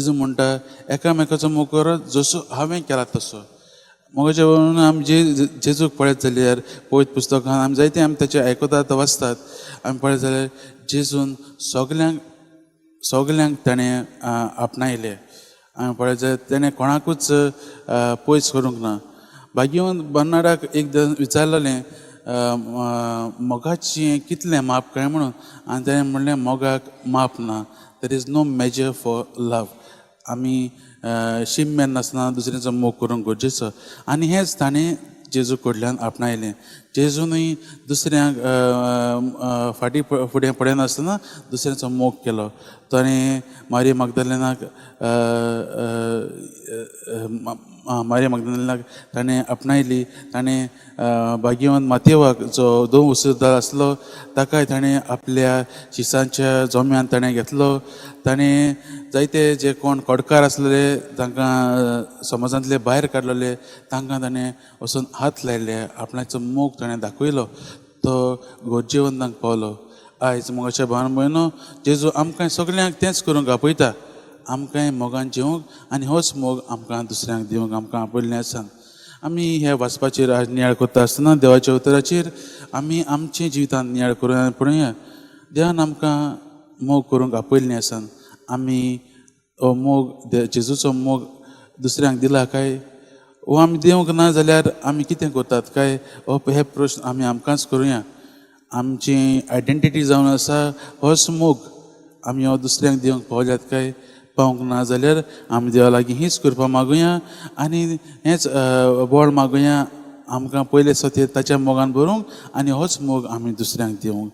जेजू म्हणटा, एकामेकाचो मोग करत जसो हांवें केला तसो. मोगाच्या म्हणून आमी जे जेजूक पळयत जाल्यार पवित्र पुस्तकान आमी जायते आमी ताचें आयकतात, वाचतात. आमी पळयत जाल्यार जेजून सगल्यांक सगल्यांक ताणें आपणायले. आमी पळयत जाल्यार तेणें कोणाकूच पयस करूंक ना. भाग्यवंत बर्नाडाक एकदां विचारलेलें, मोगाचें कितलें माप काय म्हणून. आनी तेणें म्हणलें, मोगाक माप ना. There is no measure for love. आमी शीम मेर नासतना दुसऱ्यांचो मोग करूंक गरजेचो आनी हेंच ताणें जेजू कडल्यान आपणायलें. जेजूनय दुसऱ्यांक फाटीं फुडें पळयनासतना दुसऱ्यांचो मोग केलो. ताणें मारी मागदालेनाक, मारी मागदालेनाक ताणें आपणायली. ताणें भाग्यवंत मातेवाक, जो दोन वसुदार आसलो, ताकाय ताणें आपल्या शिसांच्या जोम्यान ताणें घेतलो. ताणें जायते जे कोण कोडकार आसलेले, तांकां समाजांतले भायर काडलेले, तांकां ताणें वचून हात लायले. आपणाचो मोग ताणें दाखयलो. तो गरजेवंतांक पावलो. आयज मोगाच्या भावान भयणो, जेजू आमकां सगल्यांक तेंच करूंक आपयता. आमकांय मोगान जिवंक आनी होच मोग आमकां दुसऱ्यांक दिवंक आमकां आपयल्लें आसा. आमी ह्या वाचपाचेर आज नियाळ करता आसतना देवाच्या उतराचेर आमी आमच्या जिवितांत नियाळ करून पळोवया. देवान आमकां मोग करूंक आपयल्लें आसा. आमी हो मोग, जेजूचो मोग दुसऱ्यांक दिला काय, वो आमी दिवंक ना जाल्यार आमी कितें करतात काय, हो हे प्रश्न आमी आमकांच करुया. आमची आयडेंटिटी जावन आसा होच मोग. आमी हो दुसऱ्यांक दिवंक पावल्यात काय? पावंक ना जाल्यार आमी देवा लागीं हीच कृपा मागुया आनी हेंच बळ मागुया, आमकां पयले सतेर ताच्या मोगान भरूंक आनी होच मोग आमी दुसऱ्यांक दिवंक.